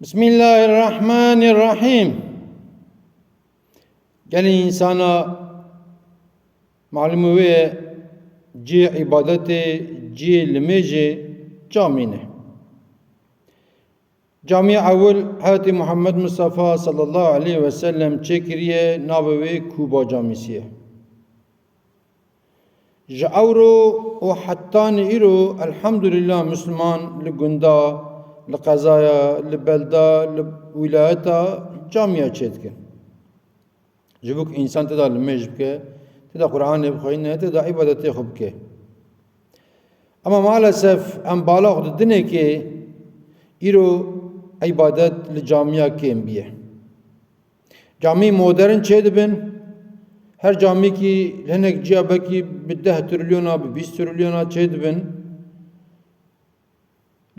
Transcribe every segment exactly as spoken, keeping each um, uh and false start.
Bismillahirrahmanirrahîm. Gelî însana malûm wê ye, cihê îbadetê, cihê limêjê camî ne. Camî ewil Hezretî Muhammed Mustafa sallallahu aleyhi ve sellem çêkiriye, navê wê Kûba Camîsî ye. Ji ewro û hetanî îro, elhamdulillah, Misliman li gunda, li qezaya, li belda, li wîlayeta camiya çêdikin. Ji bo ku însan tê de limêj bike, tê de Qur'anê bixwîne, tê de îbadetê xwe bike. Ama maalesef em bala xwe didinê ke îro îbadet li camiya kêm biye. Camî modern çêdibin. Her camîkî li hinek ciya belkî bi deh trilyona, bi bîst trilyona çêdibin.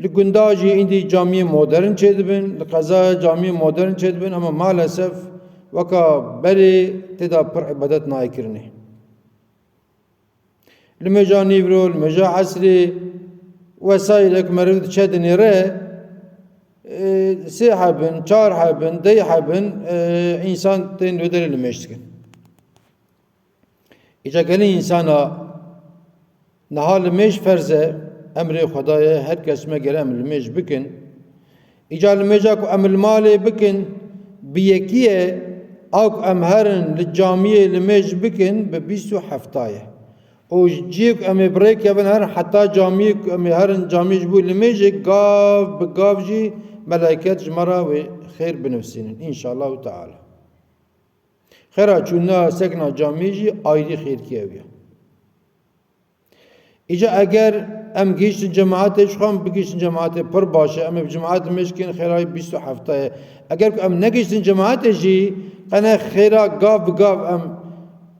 Li gunda jî îndî camiyê modern çêdibin, li qezaya camiyê modern çêdibin, ama maalesef weka berê tê de pir îbadet nayê kirinê. Limêja nîvro, limêja esrê, wesayîlek meriv diçe dinêre, e, sê hebin, çar hebin, dey hebin, e, însan tên wê derê limêj dikin. Îca gelî însana niha limêj ferz e, emrê Xwedayê, her kes me gere em limêj bikin. Îca limêja ku em li malê bikin, bi yekî ye, a ku em herin li camiyê limêj bikin, bi bîst û hefta ye. Û ji cihê ku em ê bi rê kevin herin heta camiyê ku em ê herin camiyê ji bo limêjê, gav bi gav jî melaiket ji me re wê xêr binivîsînin. Înşallahu Teala. Xêra çûna sekna camî jî ayrî xêrkî ew ye. Îca eger em gihîştin cemaetê, ji xwe em bigihîştin cemaetê pir baş e. Em ê bi cemaet limêj kirin, xêra wî bîst û hefta ye. Eger ku em negihîştin cemaetê jî, qene xêra gav bi gav em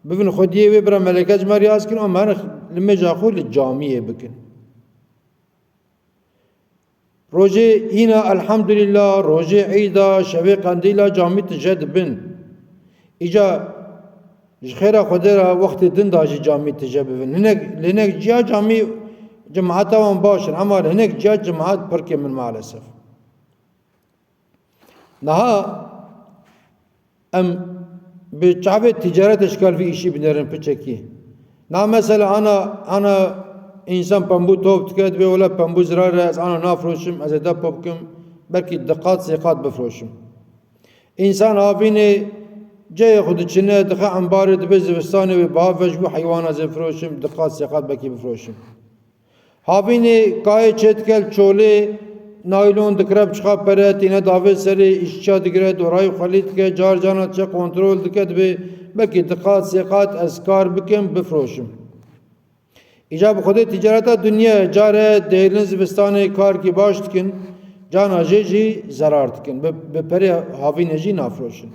bibin xwediyê wê, bira meleke ji me re yaz kirin, em herin limêja xwe li camiyê bikin. Rojê hîna, elhamdulillah, rojê îda, şevê qendîla camî tije dibin. Îca ji xêra Xwedê re wextê din de jî camî tije bibin. Hinek, li hinek ciya camî cemaeta wan baş in, ema li hinek ciya cemaet pir kêm in maalesef. Niha em bi çavê ticaretê ji kar vî îşî binêrin piçekî. Na mesela ana, ana însan pembû top dike, dibê wele pembû zirar e, ez ana nafroşim, ez ê depo bikim, belkî di qat sê qat bifroşim. Însan havînê ceyê xwe diçine, dixe embarê, dibê zivistanê wê biha ve, ji bo heywana ez ê firoşim, di qat sê qat belkî bifroşim. Havînê kayê çêdike li çolê, naylon dikire bi çiqa pere, tîne davê serê, îşçiya digire, dorayî xwelî dike, car carna diçe kontrol dike, dibê belkî di qat sê qat ez kar bikim, bifroşim. Îca bi xwedê ticareta dinyayê, care dêlin zivistanê karkî baş dikin, carna jê jî zerar dikin, bi, bi perê havînê jî nafroşin.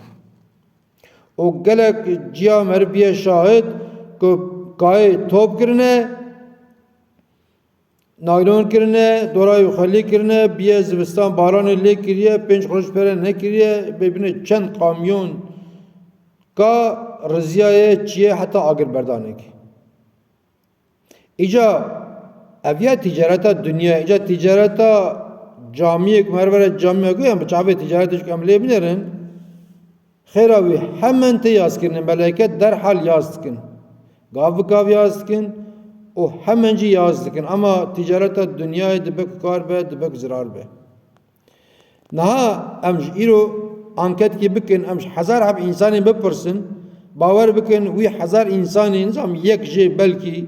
Û gelek ciya meriv biye şahid ku kayê top kirine, naylon kirine, dorayê xwelî kirine, biye zivistan baranê lê kiriye, pênc kuruş pere nekiriye, bê binê çend kamyon ka riziyaye çiye heta agirberdanekê. Îca ev ya ticareta dinya, îca ticareta camiyek, mervere camiya ku em bi çavê ticaretê ku em lê binêrin, xêra wî hemen tê yazkirin, meleke derhal yaz dikin. Gav bi gav yaz dikin û hemen jî yaz dikin. Ama ticareta dinyayê dibe ku kar be, dibe ku zirar be. Niha em ji îro anketkî bikin, em ji hezar heb însanê bipirsin, bawer bikin, wî hezar însanê, nizam yek jê belkî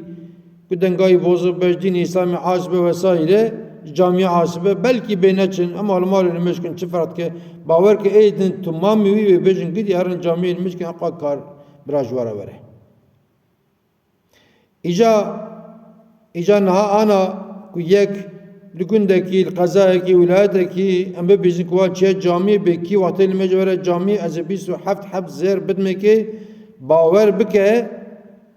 ku dengayî bozuk be, ji dînê Îslamê asî be vesaire, ji camiyê asî be, belkî bê neçin, em li malê limêj kin, çi ferq dike? Bawer ke ê din timamî wî wê bêjin, gidî herin camiyê limêj kin, heqa kar bira ji we re were. Îca, îca niha ana ku yek li gundekî, li qezayekî, wîlayetekî em bibêjin ku wa çiye camî, bê kî wextê limêj were camî, ez ê bîst û heft heb zêr bidimê kê, bawer bike,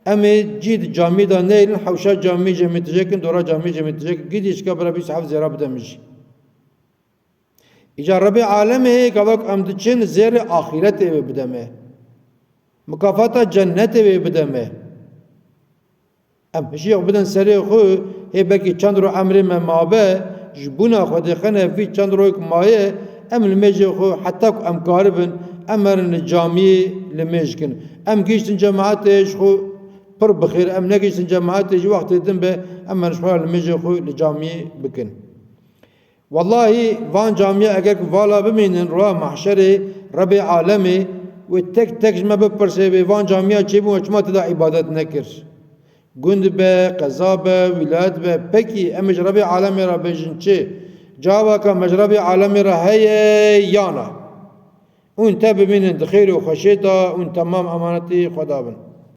em ê cî di camî de neyrin, hewşa camî jê em ê tije kin, dora camî jê em ê tije kin, gidî şika bira bîst û heft zêra bide min jî. Îca Rebê alemê gava ku em diçin zêrê axîretê wê bide me. Mukafata cennetê wê bide me. Em hişiyê xwe bidin serê xwe, hê belkî çend roj emrê me mabe, ji bûna Xwedê qene vî çend rojek maye, Em limêjê xwe heta ku em karibin, em herin li camiyê limêj kin. Em gihîştin cemaetê ji xwe pir bi xêr, em negihîştin cemaetê jî wextê din be, em herin ji xwe limêjê xwe li camiyê bikin. Wellahî van camiya eger ku vala bimînin roja mahşerê Rebê alemê wê tek tek ji me bipirse, bê van camiya çêbûn, we çima tê de îbadet nekir? Gund be, qeza be, wîlayet be, pekî em ê ji Rebê alemê re bêjin çi? Cawaka me ji Rebê alemê re heye ya na? Hûn te bimînin di xêr û xweşê de, hûn temam emanetî Xweda bin.